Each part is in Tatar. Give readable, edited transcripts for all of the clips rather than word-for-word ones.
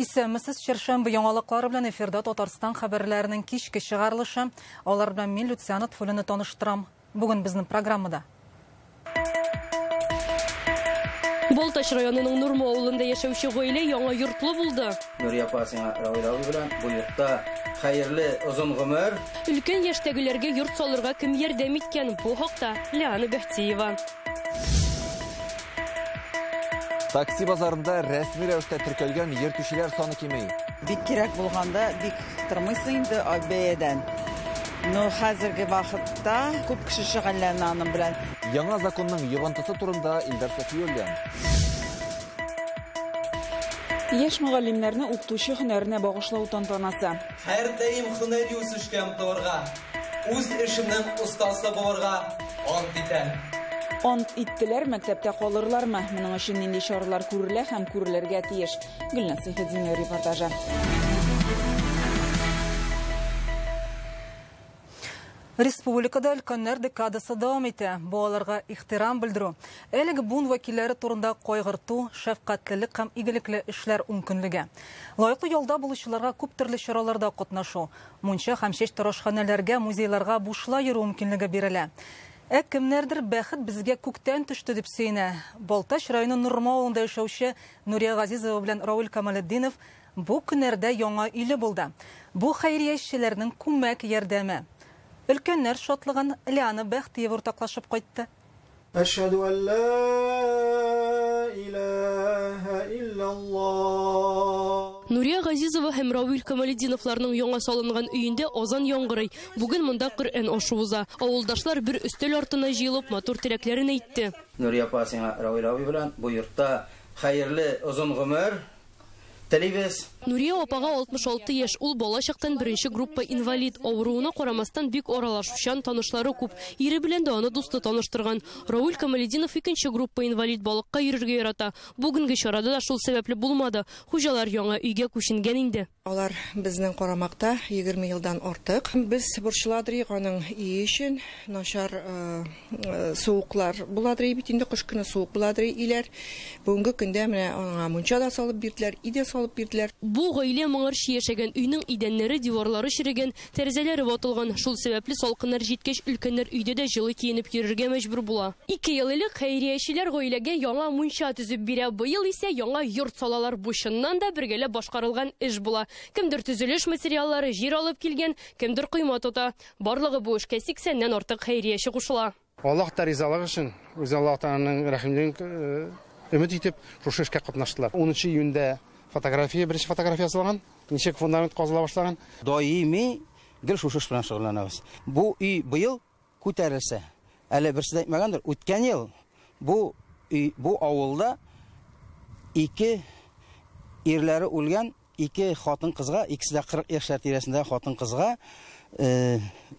Исәнмесез, чәршәмбе яңалыклары белән эфирда Татарстан хәбәрләренең кичке чыгарылышы. Алар белән мин Люциана Тфулина таныштырам. Бүген безнең программада. Балтач районының Нурма авылында яшәүче гаилә яңа йортлы булды. Нурия апа, сиңа Равил абый белән бу йортта хәерле озын гомер. Өлкән яшьтәгеләргә йорт салырга кем ярдәм иткән? Бу хакта Лиана Бәхтиева. Такси базарында рәсми рәвештә теркәлгән йөртүчеләр саны кими. Бик кирәк булганда бик тормыйсың инде бәядән. Но хәзерге вакытта күп кеше шөгыльләнә аның белән. Яңа законның йогынтысы турында Илдар Сафиуллин. Яшь мөгаллимнәрне укытучы һөнәренә багышлау тантанасы. Һәрдаим һөнәри үсешкә омтылырга, үз эшемнең остасы булырга ант итәм. Ант иттеләр, мәктәптә калырлармы? Моның өчен нинди чаралар күрелә һәм күрелергә тиеш? Гөлназ Сәйфетдинова репортажы. Республикада өлкәннәр декадасы дәвам итә. Балаларга ихтирам белдерү, әлеге буын вәкилләре турында кайгырту, шәфкатьлелек һәм игелекле эшләр ункөнлеге. Лаеклы ялда булучыларга күп төрле чараларда катнашу, мунча һәм чәч тарошханәләргә, музейларга бушлай йөрү мөмкинлеге бирелә. Ә кемнәрдер бәхет безгә күктән төште дип сөенә. Балтач районы Нурма авылында яшәүче Нурия Газизова белән Равил Камалетдинов бу көннәрдә яңа өйле булды. Бу хәйриячеләрнең күмәк ярдәме. Өлкәннәр шатлыгын Лиана Бәхтиева уртаклашып кайтты. Әшһәдү ан ла илаһа иллаллаһ. Нурия Газизова һәм Равил Камалетдиновларның яңа салынган өендә азан яңгырый. Бүген монда Коръән ашы уза. Авылдашлар бер өстәл артына җыелып матур теләкләрен әйтте. Нурия апа, сиңа Равил абый белән бу йортта хәерле озын гомер телибез. Нурия апага 66 яшь. Ул бала чактан беренче группа инвалид. Авыруына карамастан бик аралашучан, танышлары күп. Ире белән дә аны дусты таныштырган. Равил Камалетдинов икенче группа инвалид, балыкка йөрергә ярата. Бүгенге чарада да шул сәбәпле булмады. Хуҗалар яңа өйгә күченгән инде. Алар безнең карамакта 20 елдан артык. Без борчыладыр аның өе өчен. Начар суыклар буладыр бит инде, кыш көне суык буладыр өйләр. Бүгенге көндә менә аңа мунча да салып бирделәр, өй дә салып бирделәр. Бу гаилә моңарчы яшәгән өйнең идәннәре, диварлары черегән, тәрәзәләре ватылган. Шул сәбәпле салкыннар җиткәч, өлкәннәр өйдә дә җылы киенеп йөрергә мәҗбүр була. 2 ел элек хәйриячеләр гаиләгә яңа мунча төзеп бирә. Быел исә яңа йорт салалар. Бу чыннан да бергәләп башкарылган эш була. Кемдер төзелеш материаллары, җир алып килгән, кемдер койма тота. Барлыгы бу эшкә 80-нән артык хәйрияче кушыла. Аллаһ та ризалыгы өчен, үзе Аллаһ Тааланың рәхимлеген өмет итеп, шушы эшкә катнаштылар. 10 июньдә фотография, беренче фотография ясалган, ничек фундамент казыла башлаган. Даими гел шушы эш белән шөгыльләнәбез. Бу өй быел күтәрелсә, әле берсе дә әйтмәгәндер, үткән ел бу өй, бу авылда 2 ирләре үлгән, 2 хатын кызга, икесе дә 40 яшьләр тирәсендә хатын кызга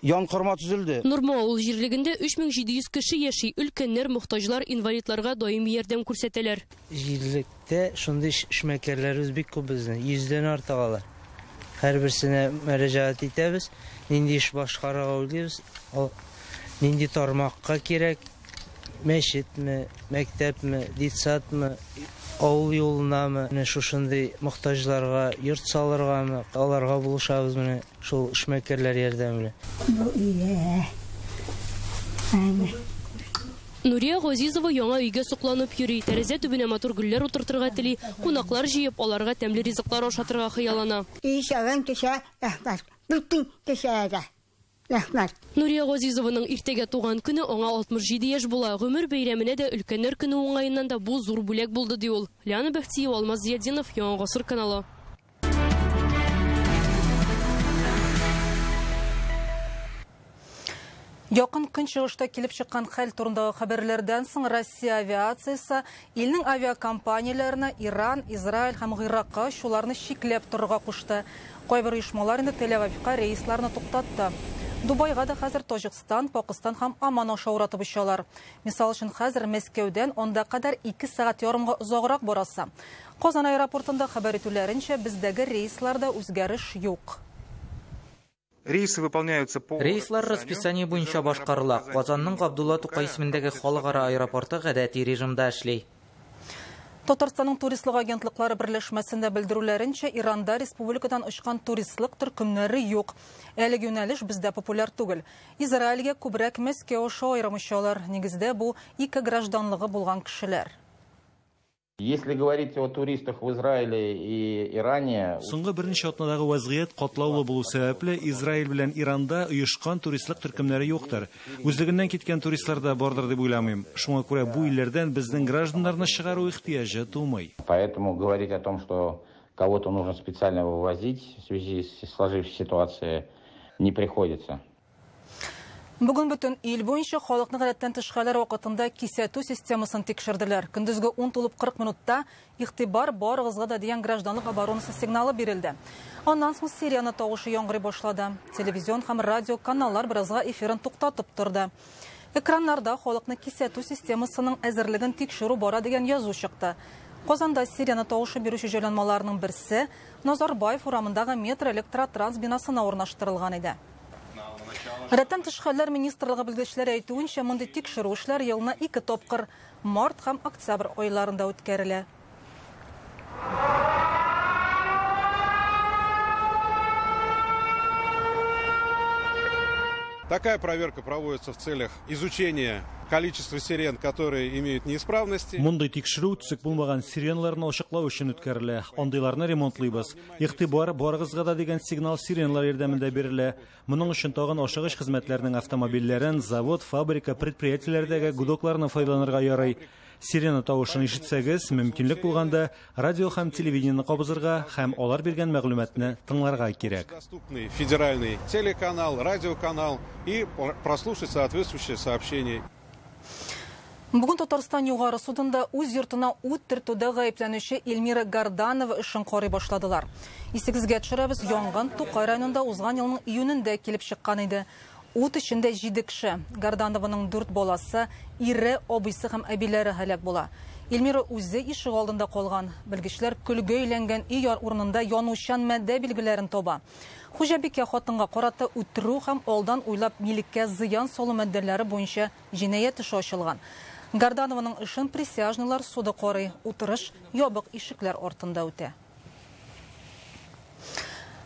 янкорма төзелде. Нурма авыл җирлегендә 3700 кеше яши. Өлкәннәр, мохтаҗлар, инвалидларга даими ярдәм күрсәтәләр. Җирлектә шундый эшмәкәрләребез бик күп безнең, 100дән артык алар. Һәрберсенә мөрәҗәгать итәбез, нинди эш башкарырга уйлыйбыз, нинди тармакка кирәк, мәчетме, мәктәпме, детсадмы, авыл юлынамы, менә шушындый мохтаҗларга йорт салыргамы, аларга булышабыз менә шул эшмәкәрләр ярдәме белән. Нурия Газизова яңа өйгә сокланып йөри. Тәрәзә төбенә матур гөлләр утыртырга тели, кунаклар җыеп, аларга тәмле ризыклар ашатырга хыяллана. Ишәгән кешә рәхмәт, бөтен кешегә рәхмәт. Нурия Газизованың иртәгә туган көне, аңа 67 яшь була. Гомер бәйрәменә дә, өлкәннәр көне уңаеннан да бу зур бүләк булды, ди ул. Лиана Бәхтиева, Алмаз Зиятдинов, Яңа Гасыр каналы. Якын көнчыгышта килеп чыккан хәл турындагы хәбәрләрдән соң Россия авиациясе илнең авиакомпанияләренә Иран, Израиль һәм Гыйракка очуларны чикләп торырга кушты. Кайбер оешмалар инде Тель-Авивка рейсларны туктатты. Дубайга да хәзер Таҗикстан, Пакистан һәм Оман аша уратып очалар. Мисал өчен, хәзер Мәскәүдән анда кадәр 2 сәгать ярымга озаграк барасы. Казан аэропортында хәбәр итүләренчә, бездәге рейсларда үзгәреш юк. Рейсы выполняются по Рейслар расписание буенча башкарыла. Казанның Габдулла Тукай исемендәге халыкара аэропорты гадәти режимда эшли. Татарстанның туристлык агентлыклары берләшмәсендә белдерүләренчә, Иранда республикадан очкан туристлык төркемнәре юк. Әлеге юнәлеш бездә популяр түгел. Израильгә күбрәк Мәскәү аша аерым очалар. Нигездә бу ике гражданлыгы булган кешеләр. Если говорить о туристах в Израиле и Иране... Соңгы берничә атнадагы вазгыять катлаулы булу сәбәпле, Израиль белән Иранда оешкан туристлык төркемнәре юктыр. Үзлегеннән киткән туристлар да бардыр дип уйламыйм. Шуңа күрә бу илләрдән безнең гражданнарны чыгару ихтыяҗы тумый. Поэтому говорить о том, что кого-то нужно специально вывозить в связи с сложившейся ситуацией, не приходится. Бүген бөтен ил буенча халыкны гадәттән тыш хәлләр вакытында кисәтү системасын тикшерделәр. Көндезге 10:40 минутта игътибар барыгызга да дигән гражданлык оборонасы сигналы бирелде. Аннан соң сирена тавышы яңгырый башлады. Телевизион һәм радио каналлар беразга эфирын туктатып торды. Экраннарда халыкны кисәтү системасының әзерлеген тикшерү бара дигән язу чыкты. Казанда сирена тавышы бирүче җайланмаларның берсе Назарбаев урамындагы метро электротранс бинасына урнаштырылган иде. Гадәттән тыш хәлләр министрлыгы белгечләре әйтүенчә, мондый тикшерү эшләре елына 2 тапкыр март һәм октябрь айларында үткәрелә. Такая проверка проводится в целях изучения количества сирен, которые имеют неисправности. Мондый тикшерү төзек булмаган сиреналарны ачыклау өчен үткәрелә. Андыйларны ремонтлыйбыз. Игътибар барыгызга да дигән сигнал сиреналар ярдәмендә бирелә. Моның өчен тагын ашыгыч хезмәтләрнең автомобильләрен, завод, фабрика, предприятиеләрдәге гудокларны файдаланырга ярый. Сирена тавышын ишетсәгез, мөмкинлек булганда радио һәм телевидениене кабызырга һәм алар биргән мәгълүматны тыңларга кирәк. Доступный федеральный телеканал, радиоканал и прослушать соответствующее сообщение. Бүген Татарстан Югары судында үз йортына ут төртүдә гаепләнүче Эльмира Гарданова эшен карый башладылар. Исегезгә төшерәбез, янгын Тукай районында узган елның июнендә килеп чыккан иде. Ут эчендә 7 кеше. Гарданованың 4 баласы, ире, абыйсы һәм әбиләре һәлак була. Эльмира үзе ишек алдында калган. Белгечләр көлгә әйләнгән өй урынында янучан матдә билгеләрен таба. Хуҗабикә хатынга карата үтерү һәм алдан уйлап милеккә зыян салу маддәләре буенча җинаять эше ачылган. Гарданованың эшен присяжныйлар суды карый. Утырыш ябык ишекләр артында үтә.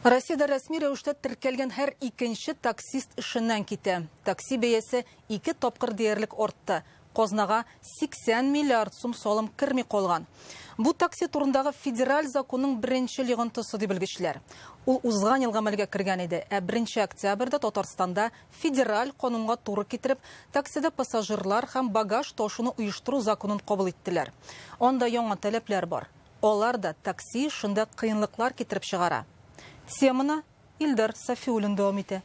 Россиядә рәсми рәвештә теркәлгән һәр икенче таксист эшеннән китә. Такси бәясе 2 тапкыр диярлек артты. Казнага 80 миллиард сум салым керми калган. Бу такси турындагы федераль законның беренче йогынтысы дип белгечләр. Ул узган ел гамәлгә кергән иде. Ә 1 октябрьдә Татарстанда федераль канунга туры китереп, таксида пассажирлар һәм багаж ташуны оештыру законын кабул иттеләр. Анда яңа таләпләр бар. Алар да такси эшендә кыенлыклар китереп чыгара. Теманы Илдар Сафиуллин дәвам итә.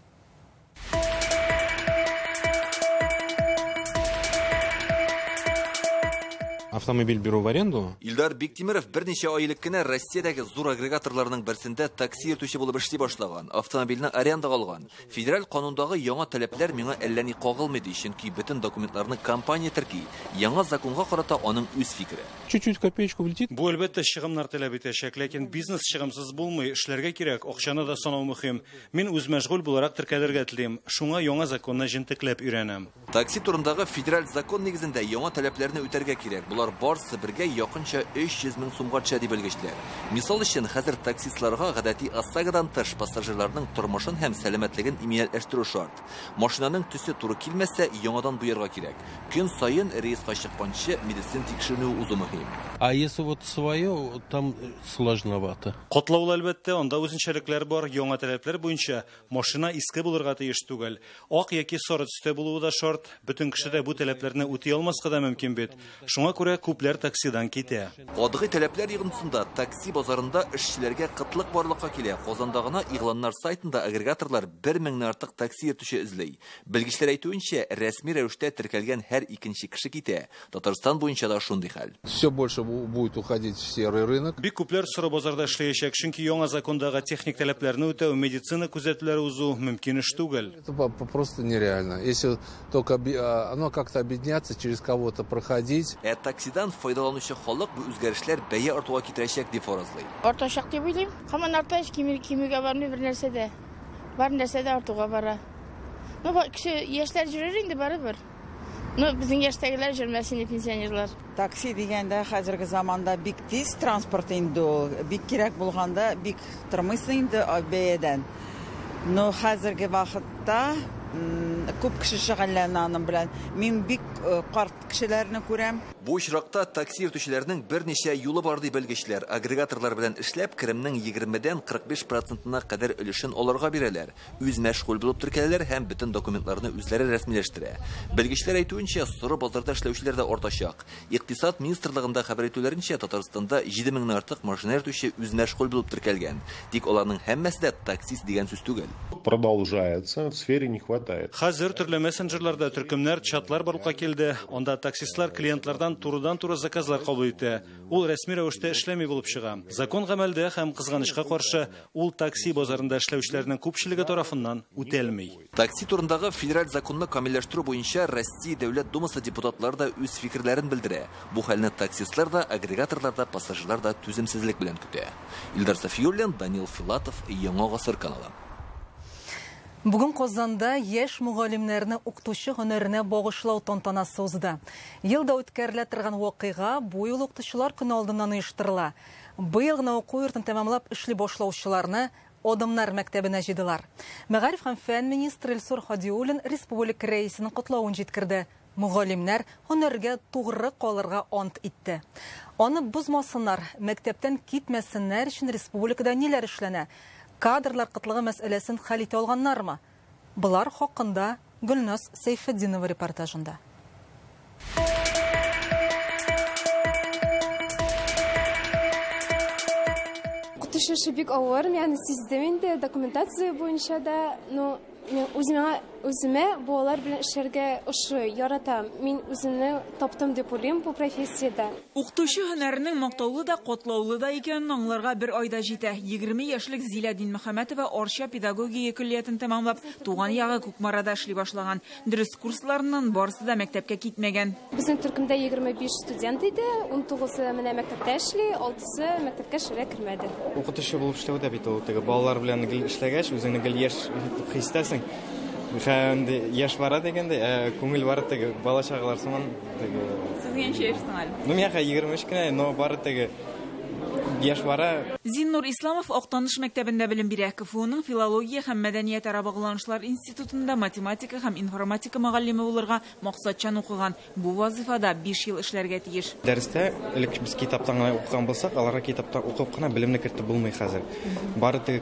Автомобиль беру в аренду. Илдар Биктимиров берничә ай элек кенә Россиядәге зур агрегаторларның берсендә такси йөртүче булып эшли башлаган, автомобильне арендага алган. Федераль канундагы яңа таләпләр миңа әллә ни кагылмый ди, чөнки бөтен документларны компания терки. Яңа законга карата аның үз фикере. Чуть-чуть копеечку влетит. Бу әлбәттә чыгымнар таләп итәчәк, ләкин бизнес чыгымсыз булмый, эшләргә кирәк, акчаны да санау мөһим. Мин үзмәшгуль буларак теркәлергә телим. Шуңа яңа законны җентекләп өйрәнәм. Такси турындагы федераль закон нигезендә яңа таләпләрне үтәргә кирәк. Булар барсы бергә якынча 300 мең сумга төшә дип белгечләр. Мисал өчен, хәзер таксистларга гадәти ОСАГОдан тыш пассажирларның тормышын һәм сәламәтлеген иминиятләштерү шарт. Машинаның төсе туры килмәсә, яңадан буярга кирәк. Көн саен рейска чыкканчы медицина тикшеренүе узу мөһим. А если вот свое, там сложновато. Катлаулы әлбәттә, анда үзенчәлекләр бар, яңа таләпләр буенча машина иске булырга тиеш түгел. Ак яки сары төстә булуы да шарт. Бөтен кеше дә бу таләпләрне үти алмаска да мөмкин бит. Шуңа күрә күпләр таксидан китә. Катгый таләпләр йогынтысында такси базарында эшчеләргә кытлык барлыкка килә. Казанда гына игъланнар сайтында агрегаторлар 1000 артык такси йөртүче эзли. Белгечләр әйтүенчә, рәсми рәвештә теркәлгән һәр икенче кеше китә. Татарстан буенча да шундый хәл. Все больше будет уходить в серый рынок. Бик күпләр соры базарда эшләячәк, чөнки яңа закондагы техник таләпләрне үтәү, медицина күзәтүләре узу мөмкин эш түгел. Это просто нереально. Если только оно как-то объединяться, через кого-то проходить. Ә таксидан файдаланучы халык бу үзгәрешләр бәя артуга китерәчәк дип фаразлый. Артачак дип уйлыйм. Һаман арта, кимүгә бармый бер нәрсә дә. Бар нәрсә дә артуга бара. Ну, кеше яшьләр йөрер инде барыбер. Ну, безнең яшьтәгеләр йөрмәс инде, пенсионерлар. Такси дигәндә хәзерге заманда бик тиз транспорт инде ул. Бик кирәк булганда бик тормыйсың инде бәядән. Но хәзерге вакытта күп кеше шөгыльләнә аның белән. Мин бик карт кешеләрне күрәм. Бу очракта такси йөртүчеләрнең берничә юлы бар, ди белгечләр. Агрегаторлар белән эшләп, керемнең 20дән 45%-на кадәр өлешен аларга бирәләр. Үз мәшгуль булып теркәләләр һәм бөтен документларны үзләре рәсмиләштерә. Белгечләр әйтүенчә, соры базарда эшләүчеләр дә артачак. Икътисад министрлыгында хәбәр итүләренчә, Татарстанда 7000-нән артык машина йөртүче үз мәшгуль булып теркәлгән. Тик аларның һәммәсе дә таксист дигән сүз түгел. Продолжается, в сфере не хватает. Хәзер төрле мессенджерларда төркемнәр, чатлар барлыкка килде. Анда таксистлар клиентлардан турыдан-туры заказлар кабул итә. Ул рәсми рәвештә эшләми булып чыга. Закон гамәлдә һәм кызганычка каршы ул такси базарында эшләүчеләрнең күпчелеге тарафыннан үтәлми. Такси турындагы федераль законны камилләштерү буенча Россия Дәүләт Думасы депутатлары да үз фикерләрен белдерә. Бу хәлне таксистлар да, агрегаторлар да, пассажирлар да түземсезлек белән көтә. Илдар Сафиуллин, Данил Филатов, Яңа Гасыр каналы. Бүген Казанда яшь мөгаллимнәрне укытучы һөнәренә багышлау тантанасы узды. Елда үткәрелә торган вакыйга бу ел укытучылар көне алдыннан оештырыла. Быел гына уку йортын тәмамлап эшли башлаучыларны Адымнар мәктәбенә җыйдылар. Мәгариф һәм фән министры Илсур Һадиуллин республика рәисенең котлавын җиткерде. Мөгаллимнәр һөнәргә тугры калырга ант итте. Аны бозмасыннар, мәктәптән китмәсеннәр өчен республикада ниләр эшләнә? Кадрлар кытлыгы мәсьәләсен хәл итә алганнармы? Болар хакында Гөлназ Сәйфетдинова репортажында. Укытучы эше бик авыр, мин аны сиздем инде, документация буенча да, но мин үземә балалар белән эшләргә ошый, яратам. Мин үземне таптым дип уйлыйм бу профессиядә. Укытучы һөнәренең мактаулы да, катлаулы да икәнен аңларга бер айда җитә. 20 яшьлек Зилә Динмөхәммәтова Арча педагогия көллиятен тәмамлап, туган ягы Кукмарада эшли башлаган. Дөрес, курсларыннан барысы да мәктәпкә китмәгән. Безнең төркемдә 25 студент иде, 19-ы менә мәктәптә эшли, 6-сы мәктәпкә эшләргә кермәде. Укытучы булып эшләү дә бит ул теге балалар белән гел эшләгәч, үзеңне гел яшь итеп хис итәсең. Хәнде яшь бара дигәндә, күңел бары теге бала чагалар сыман теге. Сез ничә яшьсең әле? Ну, миңа 23 кенә, но бары теге яшь бара. Зиннур Исламов Актаныш мәктәбендә белем бирә. КФУның филология һәм мәдәниятара багланышлар институтында математика һәм информатика мөгаллиме булырга максатчан укыган. Бу вазифада 5 ел эшләргә тиеш. Дәрестә элек без китаптан гына укыган булсак, аларга китаптан укып кына белемне кертеп булмый хәзер. Бары теге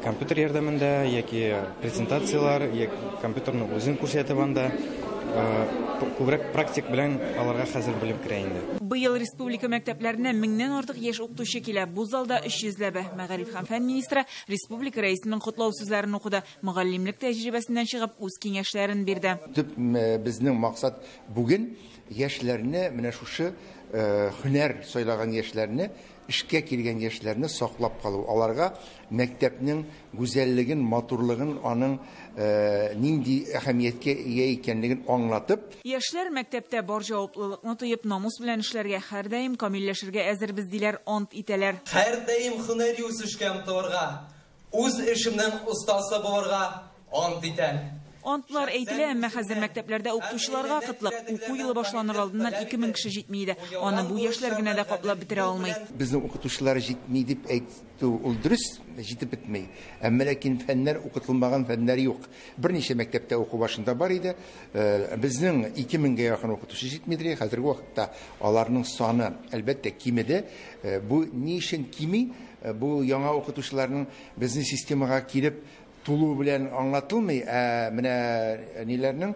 компьютер ярдәмендә яки презентацияләр, яки компьютерны үзен күрсәтеп анда күбрәк практик белән аларга хәзер белем керә инде. Быел республика мәктәпләренә 1000-нән артык яшь укытучы килә. Бу залда 300 ләбе. Мәгариф һәм фән министры республика рәисенең котлау сүзләрен укыды. Мөгаллимлек тәҗрибәсеннән чыгып үз киңәшләрен бирде. Төп безнең максат бүген яшьләрне менә шушы һөнәр сайлаган яшьләрне, эшкә килгән яшьләрне саклап калу. Аларга мәктәпнең гүзәллеген, матурлыгын, аның нинди әһәмияткә ия икәнлеген аңлатып. Яшьләр мәктәптә бар җаваплылыкны тоеп, намус белән эшләргә, һәрдаим камилләшергә әзербез диләр, ант итәләр. Һәрдаим һөнәри үсешкә омтылырга, үз эшемнең остасы булырга ант итәм. Антлар әйтелә, әмма хәзер мәктәпләрдә укытучыларга кытлык. Уку елы башланыр алдыннан 2000 кеше җитми иде. Аны бу яшьләр генә дә каплап бетерә алмый. Безнең укытучылар җитми дип әйтү ул дөрес, җитеп бетми. Әмма ләкин фәннәр укытылмаган фәннәр юк. Берничә мәктәптә уку башында бар иде. Безнең 2000гә якын укытучы җитмидер. Хәзерге вакытта аларның саны әлбәттә кимеде. Бу ни өчен кими? Бу яңа укытучыларның безнең системага килеп тулу белән аңлатылмый, ә менә ниләрнең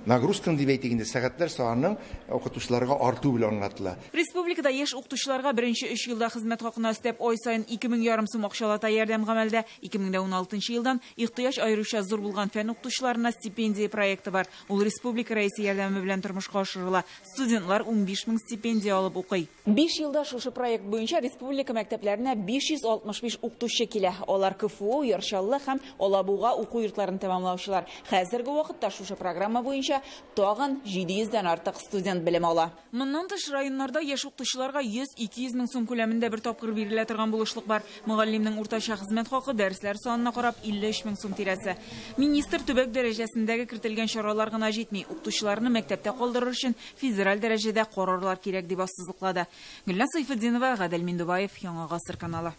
нагрузканың дип әйтик инде, сәгатьләр санының укытучыларга арту белән аңлатыла. Республикада яшь укытучыларга беренче 3 елда хезмәт хакына өстәп ай саен 2500 сум акчалата ярдәм гамәлдә. 2016 елдан ихтыяҗ аеруча зур булган фән укытучыларына стипендия проекты бар. Ул республика рәисе ярдәме белән тормышка ашырыла. Студентлар 15000 стипендия алып укый. 5 елда шушы проект буенча республика мәктәпләренә 565 укытучы килә. Алар КФУ Яр Чаллы һәм Алабуга уку йортларын тәмамлаучылар. Хәзерге вакытта шушы программа буенча тагын 700 дән артык студент белем ала. Моннан тыш районнарда яшь укытучыларга 100-200 мең сум күләмендә бер тапкыр бирелә торган булышлык бар. Мөгаллимнең уртача хезмәт хакы дәресләр санына карап 53 мең сум тирәсе. Министр төбәк дәрәҗәсендәге кертелгән чаралар гына җитми, укытучыларны мәктәптә калдырыр өчен федераль дәрәҗәдә карарлар кирәк дип ассызыклады. Гөлназ Сайфетдинова, Гадел Миндубаев, Яңа Гасыр каналы.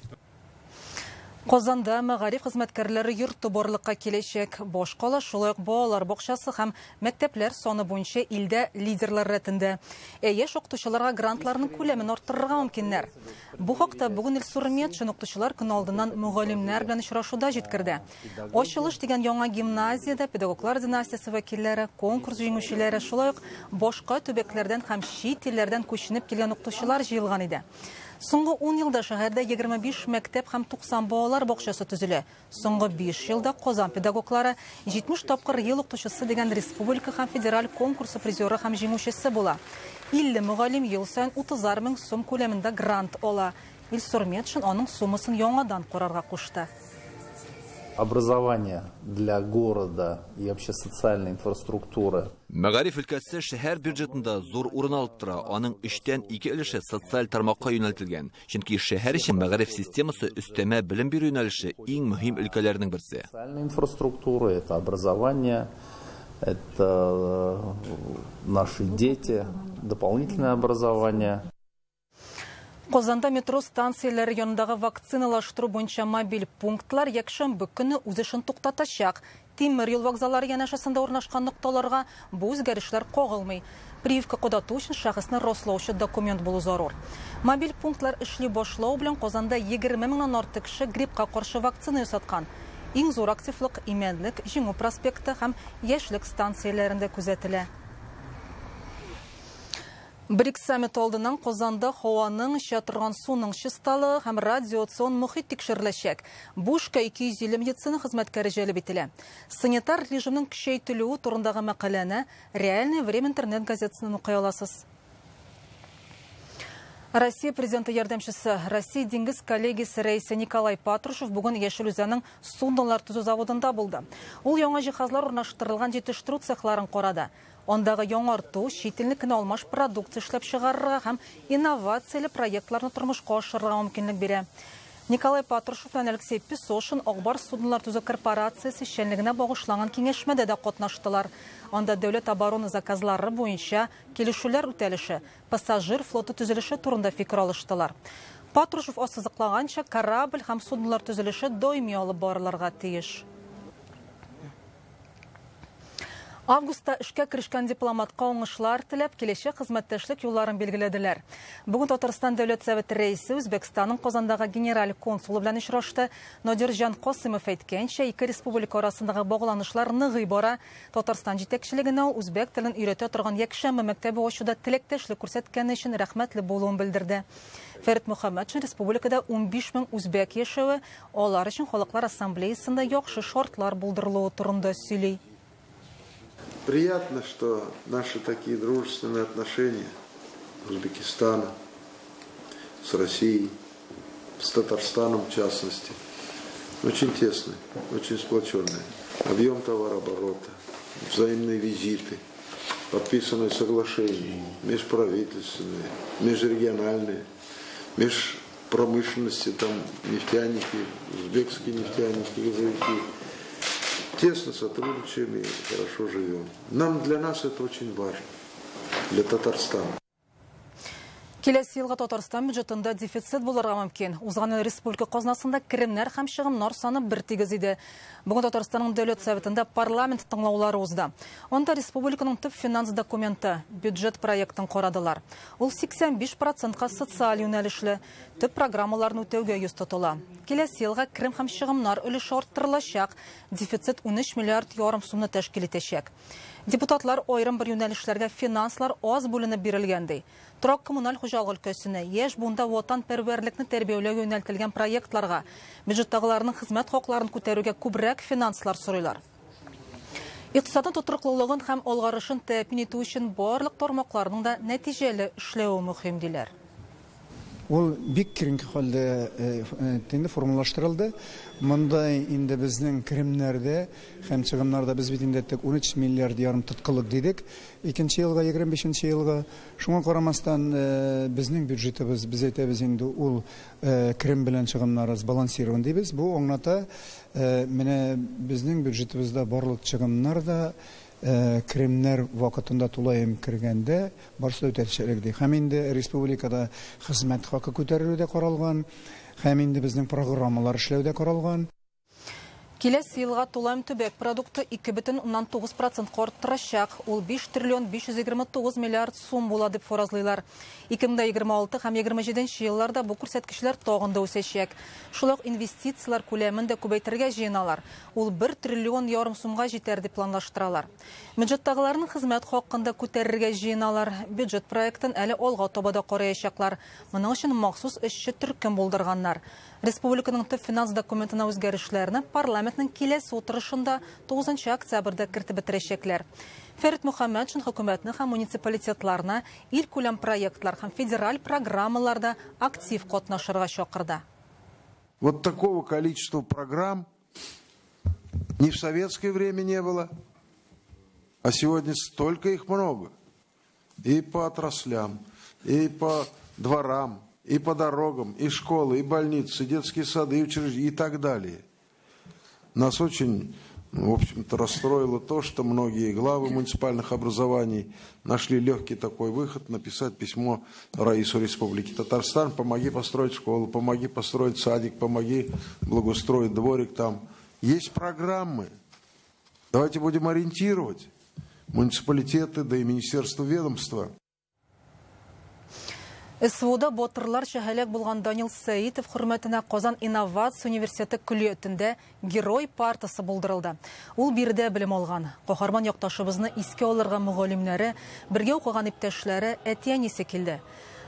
Казанда мәгариф хезмәткәрләре йорты барлыкка киләчәк. Башкала шулай ук балалар бакчасы һәм мәктәпләр саны буенча илдә лидерлар рәтендә. Ә яшь укытучыларга грантларның күләмен арттырырга мөмкиннәр. Бу хакта бүген Илсур Метшин укытучылар көне алдыннан мөгаллимнәр белән очрашуда җиткерде. Ачылыш дигән яңа гимназиядә педагоглар династиясе вәкилләре, конкурс җиңүчеләре, шулай ук башка төбәкләрдән һәм чит илләрдән күченеп килгән укытучылар җыелган иде. Соңгы 10 елда шәһәрдә 25 мәктәп һәм 90 балалар бакчасы төзелә. Соңгы 5 елда Казан педагоглары 70 тапкыр ел укытучысы дигән республика һәм федераль конкурсы призеры һәм җиңүчесе була. 50 мөгаллим ел саен 30 мең сум күләмендә грант ала. Илсур Метшин аның суммасын яңадан карарга кушты. Образование для города и вообще социальной инфраструктуры. Мәгариф өлкәсе шәһәр бюджетында зур урын алып тора. Аның 2/3 өлеше социаль тармакка юнәлтелгән. Чөнки шәһәр өчен мәгариф системасы өстәмә белем бирү юнәлеше иң мөһим өлкәләрнең берсе. Социальная инфраструктура это образование, это наши дети, дополнительное образование. Казанда метро станцияләре янындагы вакциналаштыру буенча мобиль пунктлар якшәмбе көне үз эшен туктатачак. Тимер юл вокзаллары янәшәсендә урнашкан нокталарга бу үзгәрешләр кагылмый. Прививка кодату өчен шәхесне раслаучы документ булу зарур. Мобиль пунктлар эшли башлау белән Казанда 20 меңнән артык кеше гриппка каршы вакцина ясаткан. Иң зур активлык Имәнлек, Җиңү проспекты һәм Яшьлек станцияләрендә күзәтелә. БРИКС саммиты алдыннан Казанда һаваның, эчә торган суның чисталыгы һәм радиацион мохит тикшереләчәк. Бу эшкә 250 медицина хезмәткәре җәлеп ителә. Санитар режимның көчәйтелүе турындагы мәкаләне «Реальное время» интернет газетасыннан укый аласыз. Россия президенты ярдәмчесе, Россия диңгез коллегиясе рәисе Николай Патрушев бүген Яшел Үзәннең суднолар төзү заводында булды. Ул яңа җиһазлар урнаштырылган җитештерү цехларын карады. Андагы яңарту, чит илнекенә алмаш продукция эшләп чыгарырга һәм инновацияле проектларны тормышка ашырырга мөмкинлек бирә. Николай Патрушев белән Алексей Песошин Акбар суднолар төзү корпорациясе эшчәнлегенә багышланган киңәшмәдә дә катнаштылар. Анда дәүләт оборона заказлары буенча килешүләр үтәлеше, пассажир флоты төзелеше турында фикер алыштылар. Патрушев ассызыклаганча, корабль һәм суднолар төзелеше даими алып барылырга тиеш. Августта эшкә керешкән дипломатка уңышлар теләп, киләчәк хезмәттәшлек юлларын билгеләделәр. Бүген Татарстан Дәүләт Советы рәисе Үзбәкстанның Казандагы генераль консулы белән очрашты. Нодирҗан Касымов әйткәнчә, ике республика арасындагы багланышлар ныгый бара. Татарстан җитәкчелегенә ул үзбәк телен өйрәтә торган якшәмбе мәктәбе ачуда теләктәшлек күрсәткәне өчен рәхмәтле булуын белдерде. Фәрит Мөхәммәтшин республикада 15 мең үзбәк яшәве, алар өчен Халыклар Ассамблеясында яхшы шартлар булдырылуы турында сөйли. Приятно, что наши такие дружественные отношения Узбекистана с Россией, с Татарстаном в частности, очень тесные, очень сплоченные. Объем товарооборота, взаимные визиты, подписанные соглашения, межправительственные, межрегиональные, межпромышленности, там нефтяники, узбекские нефтяники, газовики. Тесно сотрудничаем и хорошо живем. Для нас это очень важно, для Татарстана. Киләсе елга Татарстан бюджетында дефицит булырга мөмкин. Узган ел республика казнасында керемнәр һәм чыгымнар саны бер тигез иде. Бүген Татарстанның Дәүләт Советында парламент тыңлаулары узды. Анда республиканың төп финанс документы бюджет проектын карадылар. Ул 85%-ка социаль юнәлешле, төп программаларны үтәүгә йөз тотыла. Киләсе елга керем һәм чыгымнар өлеше арттырылачак, дефицит 13 миллиард ярым сумны тәшкил итәчәк. Депутатлар аерым бер юнәлешләргә финанслар аз бүленеп бирелгән ди. Торак коммуналь хуҗалык өлкәсенә, яшь буында ватанпәрвәрлекне тәрбияләүгә юнәлтелгән проектларга, бюджеттагыларның хезмәт хакларын күтәрүгә күбрәк финанслар сорыйлар. Икътисадның тотрыклылыгын һәм алгарышын тәэмин итү өчен барлык тармакларның да нәтиҗәле эшләве мөһим диләр. Ул бик киеренке хәлдә инде формалаштырылды. Монда инде безнең керемнәрдә һәм чыгымнарда без бит инде тек 13 миллиард ярым тоткынлык дидек. Икенче елга, 25 елга. Шуңа карамастан безнең бюджетыбыз, без әйтәбез инде, ул керем белән чыгымнары сбалансирован дибез. Бу аңлата, менә безнең бюджетыбызда барлык чыгымнар да керемнәр вакытында тулаем кергәндә барысы да үтәләчәк ди. Һәм инде республикада хезмәт хакы күтәрелү дә каралган, һәм инде безнең программалар эшләү дә каралган. Киләсе елга тулаем төбәк продукты 2,9% арттырачак. Ул 5 триллион 529 миллиард сум була дип фаразлыйлар. 2026 һәм 27 елларда бу күрсәткечләр тагын да үсәчәк. Шулай ук инвестицияләр күләмен дә күбәйтергә җыеналар. Ул 1 триллион ярым сумга җитәр дип планлаштыралар. Бюджеттагыларның хезмәт хакын да күтәрергә җыеналар. Бюджет проектын әле алга таба да караячаклар. Моның өчен махсус эшче төркем булдырганнар. Республиканың төп финанс документына үзгәрешләрне парламентның киләсе утырышында 9 октябрьдә кертеп бетерәчәкләр. Фәрит Мөхәммәтшин хөкүмәтне һәм муниципалитетларны илкүләм проектлар һәм федераль программаларда актив катнашырга чакырды. Вот такого количества программ ни в советское время не было, а сегодня столько их много. И по отраслям, и по дворам, и по дорогам, и школы, и больницы, и детские сады, и учреждения, и так далее. Нас очень, в общем-то, расстроило то, что многие главы муниципальных образований нашли легкий такой выход написать письмо Раису Республики Татарстан: помоги построить школу, помоги построить садик, помоги благоустроить дворик там. Есть программы. Давайте будем ориентировать муниципалитеты, да и министерство, ведомства. СВОда батырларча һәлак булган Данил Сәитов хөрмәтенә Казан инновация университеты көллиятендә герой партасы булдырылды. Ул биредә белем алган. Каһарман якташыбызны искә алырга мөгаллимнәре, бергә укыган иптәшләре, әти-әнисе килде.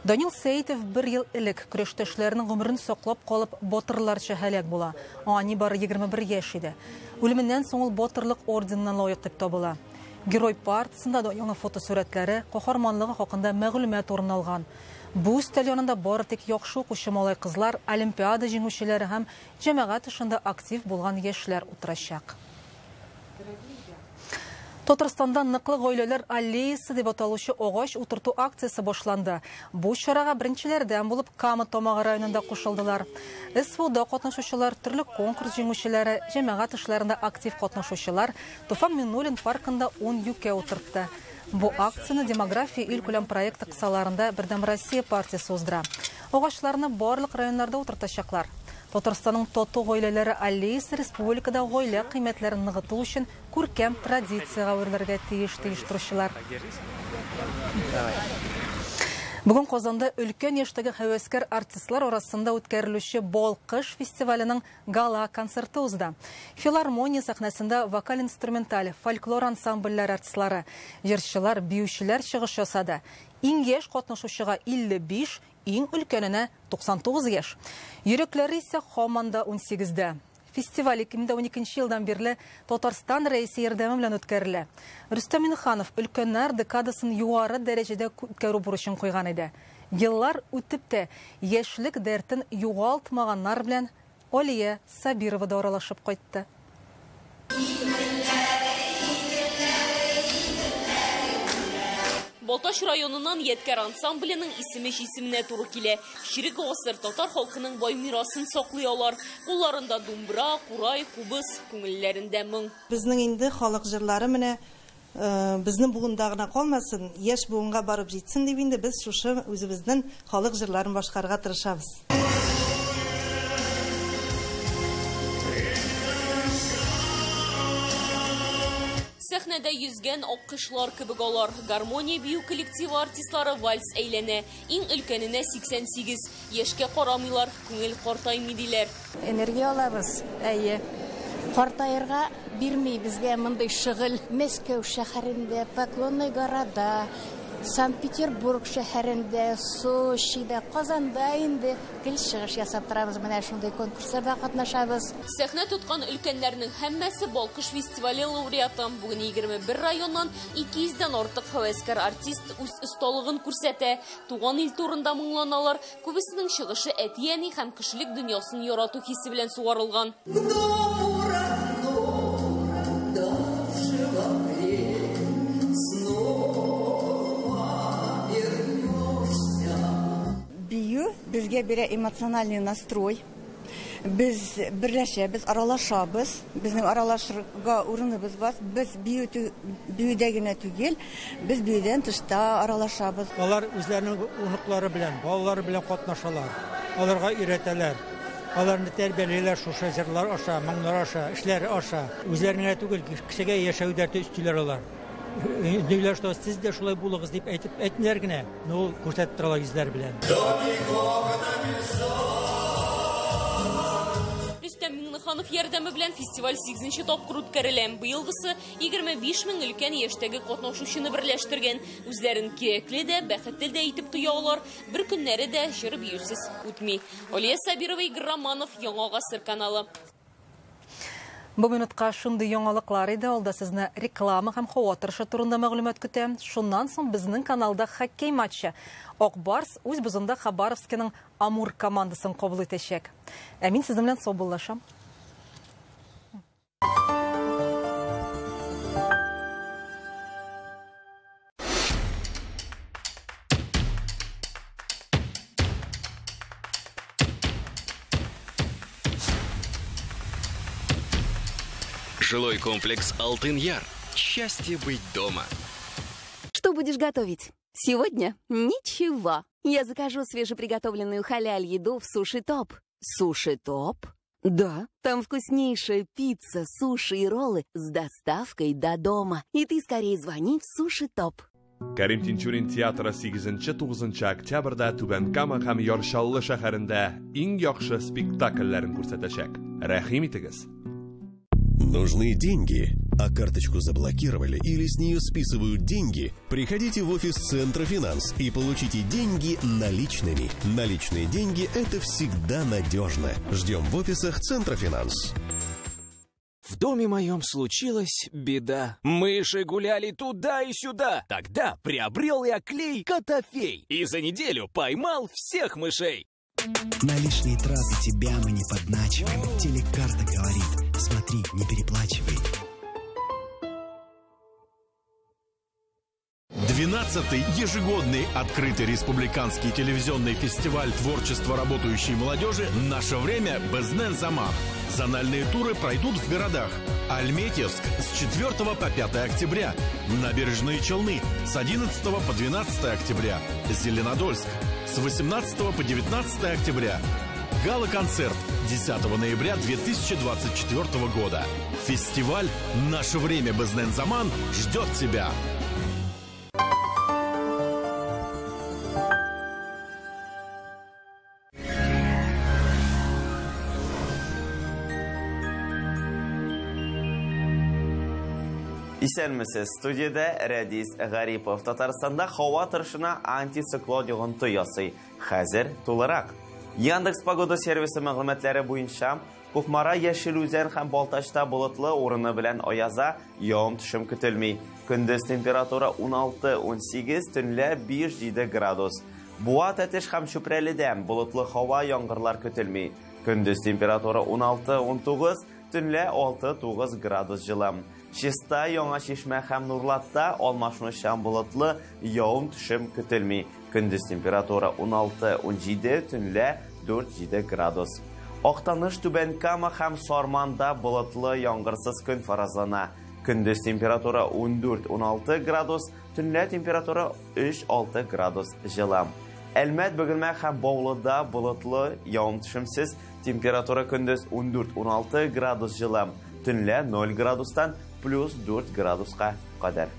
Данил Сәитов бер ел элек көрәштәшләренең гомерен саклап калып батырларча һәлак була. Аңа нибары 21 яшь иде. Үлеменнән соң ул батырлык орденына лаек дип табыла. Герой партасында Данилның фотосурәтләре, каһарманлыгы хакында мәгълүмат урын алган. Бу өстәл янында бары тик яхшы укучы малай-кызлар, олимпиада җиңүчеләре һәм җәмәгать эшендә актив булган яшьләр утырачак. Татарстанда ныклы гаиләләр аллеясы дип аталучы агач утырту акциясе башланды. Бу чарага беренчеләрдән булып Кама Тамагы районында кушылдылар. СВОда катнашучылар, төрле конкурс җиңүчеләре, җәмәгать эшләрендә актив катнашучылар Туфан Миңнуллин паркында 10 юкә утыртты. Бу акцияне демография илкүләм проекты кысаларында Бердәм Россия партиясе уздыра. Агачларны барлык районнарда утыртачаклар. Татарстанның тату гаиләләре аллеясы республикада гаилә кыйммәтләрен ныгыту өчен күркәм традициягә әверелергә тиеш оештыручылар. Бүген Казанда өлкән яшьтәге һәвәскәр артистлар арасында үткәрелүче Балкыш фестиваленең гала концерты узды. Филармония сәхнәсендә вокаль-инструменталь, фольклор ансамбльләр артистлары, җырчылар, биючеләр чыгыш ясады. Иң яшь катнашучыга 55, иң өлкәненә 99 яшь. Йөрәкләре исә һаман да 18-дә. Фестиваль 2012 елдан бирле Татарстан рәисе ярдәме белән үткәрелә. Рөстәм Миңнеханов өлкәннәр декадасын югары дәрәҗәдә үткәрү бурычын куйган иде. Еллар үтеп тә яшьлек дәртен югалтмаганнар белән Алия Сабирова да аралашып кайтты. Балтач районыннан Ядкәр ансамбленең исеме җисеменә туры килә. Чирек гасыр татар халкының бай мирасын саклый алар. Кулларында думбра, курай, кубыз, күңелләрендә моң. Безнең инде халык җырлары менә безнең буында гына калмасын, яшь буынга барып җитсен дип инде без шушы үзебезнең халык җырларын башкарырга тырышабыз. Сәхнәдә йөзгән аккошлар кебек алар. Гармония бию коллективы артистлары вальс әйләнә. Иң өлкәненә 88. Яшькә карамыйлар, күңел картаймый диләр. Энергия алабыз, әйе. Картаерга бирми безгә мондый шөгыль. Мәскәү шәһәрендә, Поклонный горада, Санкт-Петербург шәһәрендә, Сочида, Казанда инде гел чыгыш ясап торабыз. Менә шундый конкурсларда катнашабыз. Сәхнә тоткан өлкәннәрнең һәммәсе Балкыш фестивале лауреаты. Бүген 21 районнан 200дән артык һәвәскәр артист үз осталыгын күрсәтә. Туган ил турында моңланалар. Күбесенең чыгышы әти-әни һәм кешелек дөньясын ярату хисе белән сугарылган. Бию безгә бирә эмоциональный настрой. Без берләшәбез, аралашабыз. Безнең аралашырга урыныбыз бар. Без биюдә генә түгел, без биюдән тышта аралашабыз. Алар үзләренең оныклары белән, балалары белән катнашалар. Аларга өйрәтәләр. Аларны тәрбиялиләр шушы җырлар аша, моңнар аша, эшләр аша. Үзләренә түгел, кешегә яшәү дәрте өстиләр алар. Диләр, что сез дә шулай булыгыз дип әйтеп әйтмиләр генә, но күрсәтеп торалар йөзләре белән. Рөстәм Миңнеханов ярдәме белән фестиваль 8нче тапкыр үткәрелә. Быелгысы 25 мең өлкән яшьтәге катнашучыны берләштергән. Үзләрен кирәкле дә, бәхетле дә итеп тоя алар. Бер көннәре дә җыр биюсез үтми. Алия Сабирова, Игорь Романов, Яңа Гасыр каналы. Бу минутка шундый яңалыклар иде. Алда сезне реклама һәм һава торышы турында мәгълүмат көтә. Шуннан соң безнең каналда хоккей матчы. Ак Барс үз бозында Хабаровскиның Амур командасын кабул итәчәк. Ә мин сезнең белән саубуллашам. Жилой комплекс «Алтын-Яр». Счастье быть дома. Что будешь готовить? Сегодня ничего. Я закажу свежеприготовленную халяль-еду в Суши-Топ. Суши-Топ? Да, там вкуснейшая пицца, суши и роллы с доставкой до дома. И ты скорее звони в Суши-Топ. Кәрим Тинчурин театры 8-9 октябрьдә Түбән Кама һәм Яр Чаллы шәһәрендә иң яхшы спектакльләрен күрсәтәчәк. Рәхим итегез. Нужны деньги, а карточку заблокировали или с нее списывают деньги? Приходите в офис Центра Финанс и получите деньги наличными. Наличные деньги – это всегда надежно. Ждем в офисах Центра Финанс. В доме моем случилась беда. Мыши гуляли туда и сюда. Тогда приобрел я клей Котофей и за неделю поймал всех мышей. На лишние траты тебя мы не подначиваем. Телекарта говорит, смотри, не переплачивай. 12-й ежегодный открытый республиканский телевизионный фестиваль творчества работающей молодежи «Наше время. Безнен Заман». Зональные туры пройдут в городах Альметьевск с 4 по 5 октября, Набережные Челны с 11 по 12 октября, Зеленодольск с 18 по 19 октября. Гала-концерт 10 ноября 2024 года. Фестиваль «Наше время. Безнен Заман» ждет тебя. Исәнмесез, студиядә Рәдис Гарипов. Татарстанда һава торышына антициклон йогынты ясый. Хәзер тулырак. Яндекс погода сервисы мәгълүматлары буенча Кукмара, Яшел Үзән һәм Балтачта болытлы, урыны белән аяза, явым-төшем көтелми. Көндез температура 16-18, төнлә 5-7 градус. Буа, Тәтеш һәм Чүпрәледә болытлы һава, яңгырлар көтелми. Көндез температура 16-19, төнлә 6-9 градус җылы. Чиста, Яңа Чишмә һәм Нурлатта алмашынучан болытлы, явым-төшем көтелми. Көндез температура 16-17, төнлә 4-7 градус. Актаныш, Түбән Кама һәм Сарманда болытлы, яңгырсыз көн фаразлана. Көндез температура 14-16 градус, төнлә температура 3-6 градус җылы. Әлмәт, Бөгелмә һәм Баулыда болытлы, явым-төшемсез, температура көндез 14-16 градус җылы, төнлә 0 градустан плюс 4 градуска кадәр.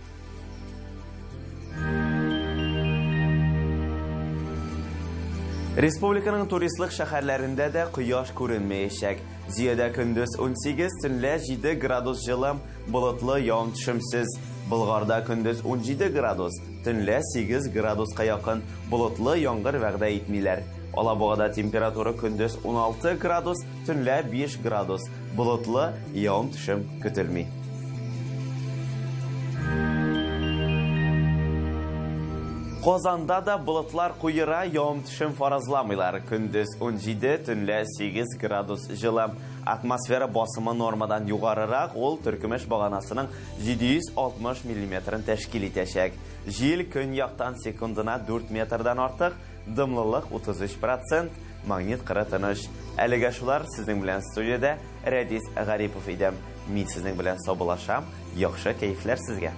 Республиканың туристлык шәһәрләрендә дә кояш күренмәячәк. Зиядә көндез 18, төнлә 7 градус җылы, болытлы, явым-төшемсез. Болгарда көндез 17 градус, төнлә 8 градуска якын. Болытлы, яңгыр вәгъдә итмиләр. Алабугада температура көндез 16 градус, төнлә 5 градус. Болытлы, явым-төшем көтелми. Казанда да болытлар куера, явым-төшем фаразламыйлар. Көндез 17, төнлә 8 градус җылы. Атмосфера басымы нормадан югарырак, ул Төркемеш баганасының 760 миллиметрын тәшкил итәчәк. Җил көньяктан секундына 4 метрдан артык, дымлылык 33%, магнит кыры тыныч. Әлегә шулар, сезнең белән студиядә Рәдис Гарипов иде. Мин сезнең белән саубуллашам. Яхшы кәефләр сезгә.